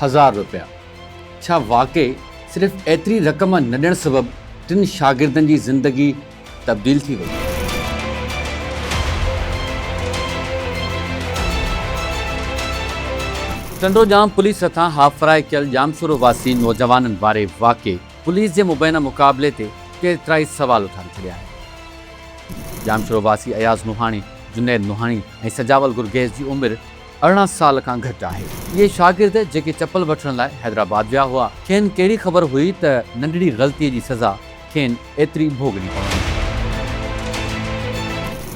هزار رپيا. ڇا واقعي صرف ايتري رقم نه ڏيڻ سبب ٽن شاگردن جي زندگي تبديل ٿي وئي؟ ٽنڊوڄام پوليس هٿان هاف فرائي ڪيل ڄامشورو واسي نوجوانن واري واقعي پوليس جي مبينا مقابلي تي ڪيترائي سوال اٿاري ڇڏيا آهن. ڄامشورو واسي اياز نوحاڻي، جنيد نوحاڻي ۽ سجاول گرگيز جي عمر 18 سال کان گهٽ آهي. اهي شاگرد جيڪي چپل وٺڻ لاء حيدرآباد ويا هئا، کين ڪهڙي خبر هئي ته ننڍڙي غلطي جي سزا کين ايتري ڀوڳڻي پوندي.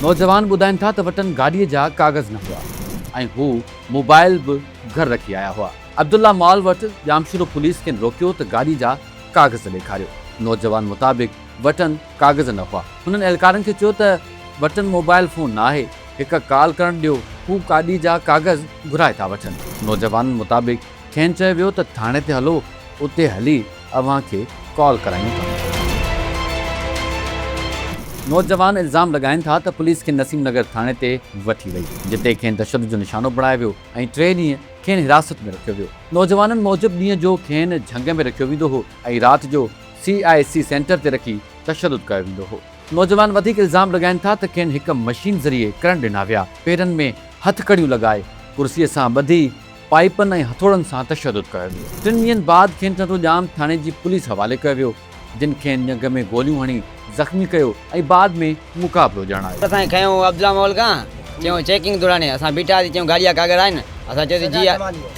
نوجوان ٻڌائين ٿا ته وٽن گاڏيء جا ڪاغذ نه هئا ۽ هو موبائل به گهر رکي آيا هئا. عبدالله مال وٽ ڄامشورو پوليس کين روڪيو ته گاڏي جا ڪاغذ ڏيکاريو. نوجوان مطابق وٽن ڪاغذ نه هئا. هنن اهلڪارن کي چيو ته وٽن موبائل فون نه آهي، هڪ ڪال ڪرڻ ڏيو، هو گاڏي جا ڪاغذ گهرائي ٿا وٺن. نوجوانن مطابق کين چيو ويو ته ٿاڻي تي هلو، اتي هلي اوهان کي ڪال ڪرايون ٿا. نوجوان الزام لڳائين ٿا ته پوليس کين نسيم نگر ٿاڻي تي وٺي وئي، جتي کين تشدد جو نشانو بڻايو ويو ۽ ٽي ڏينهن کين حراست ۾ رکيو ويو. نوجوانن موجب ڏينهن جو کين جهنگ ۾ رکيو ويندو هو ۽ رات جو سي آء سي سينٽر تي رکي تشدد ڪيو ويندو هو. نوجوان وڌيڪ الزام لڳائين ٿا ته کين هڪ مشين ذريعي ڪرنٽ ڏنا ويا، پيرن ۾ هٿڪڙيون لڳائي، ڪرسيء سان ٻڌي، پائيپن ۽ هٿوڙن سان تشدد ڪيو ويو. ٽن ڏينهن بعد کين ٽنڊو ڄام ٿاڻي جي پوليس حوالي ڪيو ويو، جن کين ڄنگهه ۾ گوليون هڻي زخمي ڪيو ۽ بعد ۾ مقابلو ڄاڻايو. اسان کي کنيو عبدالله مول کان چيائون چيڪنگ دوران اسان بيٺاسين چيائون گاڏي جا ڪاڳر آهن اسان چيوسين جي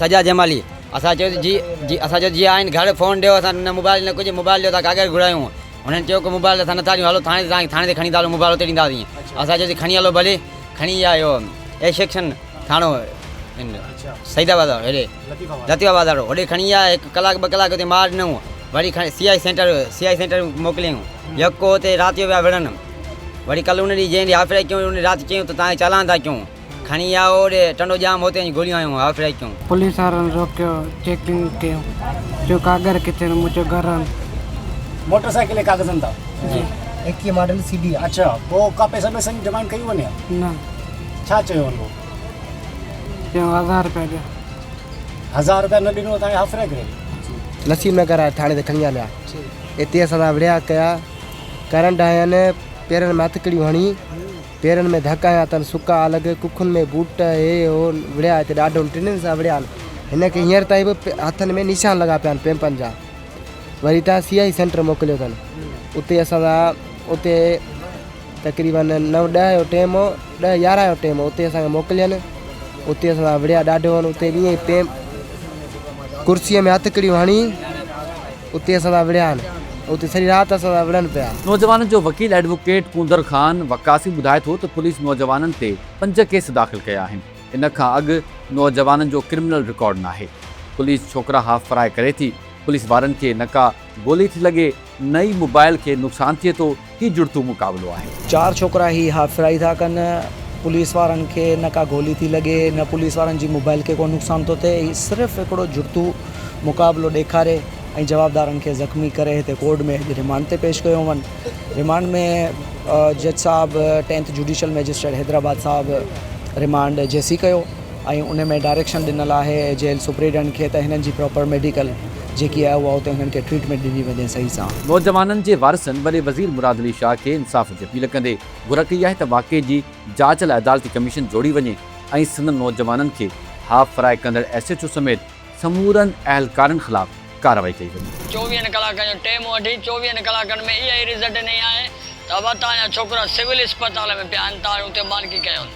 سجاد جمالي اسان چيوسين جي جي اسان چيو جي آهن گهر فون ڏيو اسان نه موبائل نه ڪجهه موبائل ڏيو ته ڪاڳر گهرايون هنن چيو ڪو موبائل اسان نٿا ڏيون هلو ٿاڻي تي توهان کي ٿاڻي تي کڻي ٿا هلون موبائل اتي ڏينداسين اسان چيوسين کڻي هلو ڀلي کڻي ويا اهو اي سيڪشن ٿاڻو سعيد آباد وارو هيڏي لطيف آباد وارو هوڏي کڻي ويا هڪ ڪلاڪ ٻه ڪلاڪ اتي مار ڏنائون وري کڻي C I centre C I centre موڪليائون يڪو اتي رات جو ويا وڙهن وري ڪلهه ان ڏينهن جنهن ڏينهن هاف فرائي ڪيون ان رات چيون ته توهان کي چالان ٿا ڪيون کڻي ويا هوڏي ٽنڊو ڄام هتي وڃي گوليون هنيون هاف فرائي ڪيون. پوليس وارن روڪيو چيڪنگ ڪيون چيو ڪاڳر ڪٿي آهن مون چيو گهر آهن. موٽر سائيڪل جي ڪاغذن تان؟ جي. 21 ماڊل سي ڊي. اڇا پوء ڪا پئسا پئسن جي ڊمانڊ ڪئي وڃي؟ نه. ڇا چيو هن پوء؟ چيو هزار رپيا ڏيو. هزار رپيا نه ڏنو ته هاف فرائي ڪري. نسيم نگر واري ٿاڻي تي کڻي هليا. اتي اسان سان وڙهيا ڪيا. ڪرنٽ هنيائين، پيرن ۾ هٿڪڙيون هڻي، پيرن ۾ ڌڪ هنيا اٿن، سڪا الڳ، ڪکن ۾ بوٽ هي هو وڙهيا هتي ڏاڍو ٽنهن سان وڙهيا آهن. هن کي هينئر تائين به هٿن ۾ نشان لڳا پيا آهن پيمپن جا. وري هتان سي I centre موڪليو اٿن. اتي اسان سان اتي تقريبن نو ڏهه جو ٽيم هو، ڏهه يارهن جو ٽيم هو، اتي اسان کي موڪلين، اتي اسان سان وڙهيا ڏاڍو هن، اتي به ائين ئي پيم ڪرسيء ۾ هٿڪڙيون هڻي اتي اسان سان وڙهيا آهن، اتي سڄي رات اسان سان وڙهن پيا. نوجوانن جو وڪيل ايڊووڪيٽ ڪوندر خان وقاصي ٻڌائي ٿو ته پوليس نوجوانن تي پنج ڪيس داخل ڪيا آهن، ان کان اڳ نوجوانن جو ڪرمنل رڪارڊ ناهي، پوليس ڇوڪرا هاف فرائي ڪري ٿي، پوليس وارن کي نه ڪا گولي ٿي لڳي نه ئي موبائل کي نقصان ٿئي ٿو، هي جڙتو مقابلو آهي. چار ڇوڪرا هي هاف فرائي ٿا ڪن، پوليس وارن کي نه ڪا گولي ٿي لڳي نه پوليس وارن جي موبائل کي ڪو نقصان ٿو ٿئي، هي صرف هڪڙو جڙتو مقابلو ڏيکاري ۽ جوابدارن کي زخمي ڪري هتي ڪورٽ ۾ اڄ رمانڊ تي پيش ڪيو وڃ. رمانڊ ۾ جج صاحب ٽينٿ جوڊيشل مئجسٽريٽ حيدرآباد صاحب رمانڊ جي سي ڪيو. ۽ ان ۾ ڊائريڪشن ڏنل آهي جيل سپريڊنٽ کي ته هنن جي پراپر ميڊيڪل جيڪي آهي اها اتي هنن کي ٽريٽمينٽ ڏني وڃي صحيح سان. نوجوانن جي وارثن وڏي وزير مراد علي شاهه کي انصاف جي اپيل ڪندي گهر ڪئي آهي ته واقعي جي جاچ لاء عدالتي ڪميشن جوڙي وڃي ۽ سندن نوجوانن کي هاف فرائي ڪندڙ ايس ايڇ او سميت سمورن اهلڪارن خلاف ڪارروائي ڪئي وڃي. چوويهن ڪلاڪن جو ٽيم وٺي چوويهن ڪلاڪن ۾ اها ئي رزلٽ نئي آهي ته ابا توهان جا ڇوڪرا سول اسپتال ۾ پيا آهن توهان اتي مالڪي ڪيو.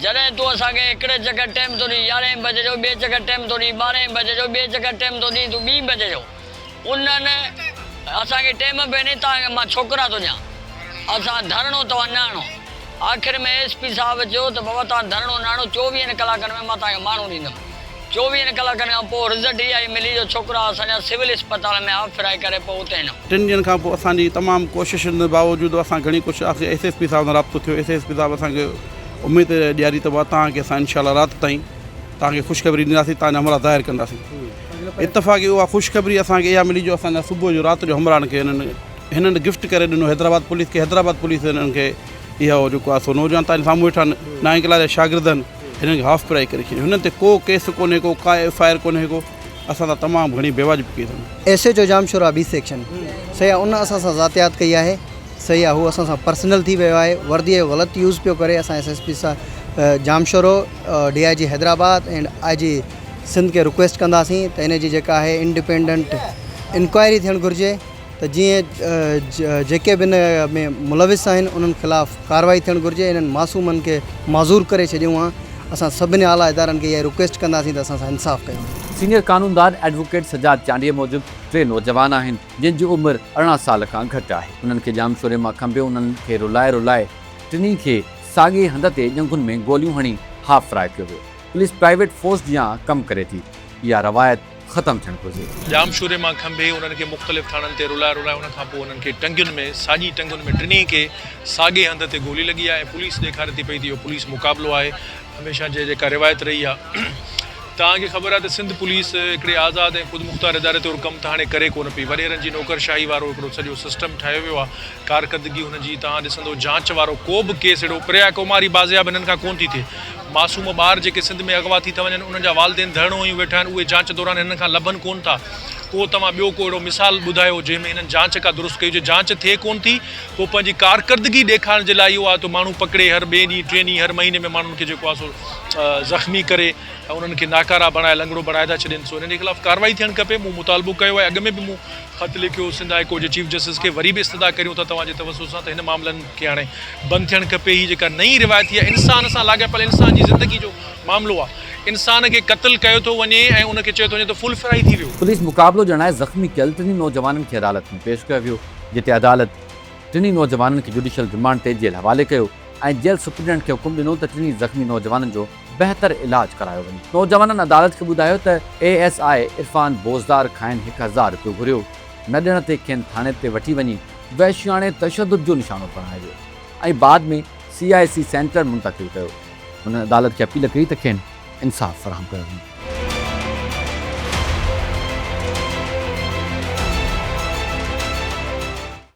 جڏهن تون اسان کي هڪڙي چڪر ٽيم ٿو ڏين يارهين بجي جو، ٻئي چڪر ٽيم ٿو ڏين ٻارهين بجي جو، ٻئي چڪر ٽيم ٿو ڏين تون ٻي بجي جو. انهن اسان کي ٽيم به ڏني توهان کي مان ڇوڪرا ٿو ڏيان. اسان ڌرڻو توهان نه هڻو. آخر ۾ ايس پي صاحب چيو ته بابا توهان ڌرڻو نه هڻو چوويهن ڪلاڪن ۾ مان توهان کي ماڻهو ڏيندم. چوويهن ڪلاڪن کان پوء رزلٽ اها ئي ملي جو ڇوڪرا اسان جا سول اسپتال ۾ هاف فرائي ڪري پوء اتي هنيو. ٽن ڏينهن کان پوء اسان جي تمام ڪوششن باوجود اسان گهڻي ڪوشش آخر ايس ايس پي صاحب سان رابطو ٿيو ايس ايس پي صاحب اسان کي اميد ڏياري ته بابا توهان کي اسان انشاء الله رات تائين توهان کي خوشخبري ڏينداسين توهان جا همراهه ظاهر ڪنداسين اتفاقي اها خوشخبري اسان کي اها ملي جو اسان جا صبح جو رات جو همراهن کي هنن هنن گفٽ ڪري ڏنو حيدرآباد پوليس کي حيدرآباد پوليس هنن کي اهو جيڪو آهي سو نوجوان توهان جي سامهون ويٺا آهن نائين ڪلاس جا شاگرد آهن هنن کي هاف فرائي ڪري ڇڏيو هنن تي ڪو ڪيس ڪونهي ڪو ڪا ايف I R ڪونهي ڪو اسان سان تمام گهڻي بيواجبي ڪئي اٿن. S H O Jamshoro B section صحيح آ ان اسان سان ذاتيات ڪئي آهي صحيح آ هو اسان سان پرسنل ٿي ويو آهي وردي جو غلط يوز پيو ڪري اسان ايس ايس پي سان Jamshoro D I G Hyderabad and I G Sindh کي رڪويسٽ ڪنداسين ته ان جي جيڪا آهي انڊيپينڊنٽ انڪوائري ٿيڻ گهرجي ته جيئن جيڪي به ان ۾ ملوث آهن انهن خلاف ڪارروائي ٿيڻ گهرجي انهن معصومن کي معذور ڪري ڇڏيون آ اسان سڀني اعليٰ ادارن کي اها رڪويسٽ ڪنداسين ته اسان سان انصاف ڪيو وڃي. سينيئر قانوندان ايڊووڪيٽ سجاد چانڊيي موجب ٽي نوجوان آهن جن جي عمر 18 سال کان گهٽ آهي انهن کي ڄامشوري مان کنڀيو انهن کي رلائي رلائي ٽنهي کي ساڳئي هنڌ تي ڄنگهن ۾ گوليون هڻي هاف فرائي ڪيو ويو پوليس پرائيويٽ فورس جيان ڪم ڪري ٿي اها روايت ختم ٿيڻ گهرجي. ڄامشوري مان کنڀي انهن کي مختلف ٿاڻن تي رلائي رلائي ان کان پوء انهن کي ٽنگين ۾ ساڄي ٽنگن ۾ ٽنهي کي ساڳئي هنڌ تي گولي لڳي آهي ۽ پوليس ڏيکاري ٿي پئي ته اهو پوليس مقابلو آهي هميشه جي جيڪا روايت رهي آهي توهان کي خبر آهي ته سنڌ پوليس هڪڙي آزاد ۽ خودمختار اداري طور ڪم ته هاڻي ڪري ڪونه پئي وڏيرن جي نوڪر شاهي وارو هڪڙو سڄو سسٽم ٺاهيو ويو آهي ڪارڪردگي هن جي توهان ڏسندو جاچ وارو ڪو به ڪيس اهڙو پريا ڪماري بازياب هنن کان ڪونه ٿي ٿئي معصوم ٻار جيڪي سنڌ ۾ اغوا ٿي ٿا وڃن انهن جا والدين ڌرڻو هنيون ويٺا آهن اهي جاچ دوران هنن کان لڀن ڪونه ٿا ڪو توهان ٻيو ڪو اهڙو مثال ٻڌايو جنهن ۾ هنن جاچ ڪا درست ڪئي هجي جاچ ٿئي ڪونه ٿي پوء پنهنجي ڪارڪردگي ڏيکارڻ جي لاء اهو آهي ته ماڻهو پڪڙي هر ٻئي ڏينهن ٽئين ڏينهن هر مهيني ۾ ماڻهن کي جيڪو آهي سو زخمي ڪري ۽ انهن کي ناڪارا بڻائي لنگڙو بڻائي ٿا ڇڏين سو انهن جي خلاف ڪارروائي ٿيڻ کپي مون مطالبو ڪيو آهي اڳ ۾ به مون خط لکيو هو سنڌ هاء ڪورٽ جي چيف جسٽس کي وري به استدعا ڪريون ٿا توهان جي توسط سان ته هن معاملن کي هاڻي بند ٿيڻ کپي هي جيڪا نئين روايت ٿي آهي انسان سان لاڳاپيل انسان جي زندگي جو معاملو آهي انسان کي قتل ڪيو ٿو وڃي ۽ ان کي چيو ٿو وڃي ته فل فرائي ٿي ويو. پوليس مقابلو ڄاڻائي زخمي ڪيل ٽنهي نوجوانن کي عدالت ۾ پيش ڪيو ويو جتي عدالت ٽنهي نوجوانن کي جوڊيشل رمانڊ تي جيل حوالي ڪيو ۽ جيل سپرنٽينڊنٽ کي حڪم ڏنو ته ٽنهي زخمي نوجوانن جو بهتر علاج ڪرايو وڃي. نوجوانن عدالت کي ٻڌايو ته A S I Irfan Bozdar کانئن 1000 رپيو گهريو، نه ڏيڻ تي کين ٿاڻي تي وٺي وڃي وحشياڻي تشدد جو نشانو بڻايو ويو ۽ بعد ۾ سي آء سي سينٽر منتقل ڪيو. هنن عدالت کي اپيل ڪئي ته کين انصاف فراهم ڪيو وڃي.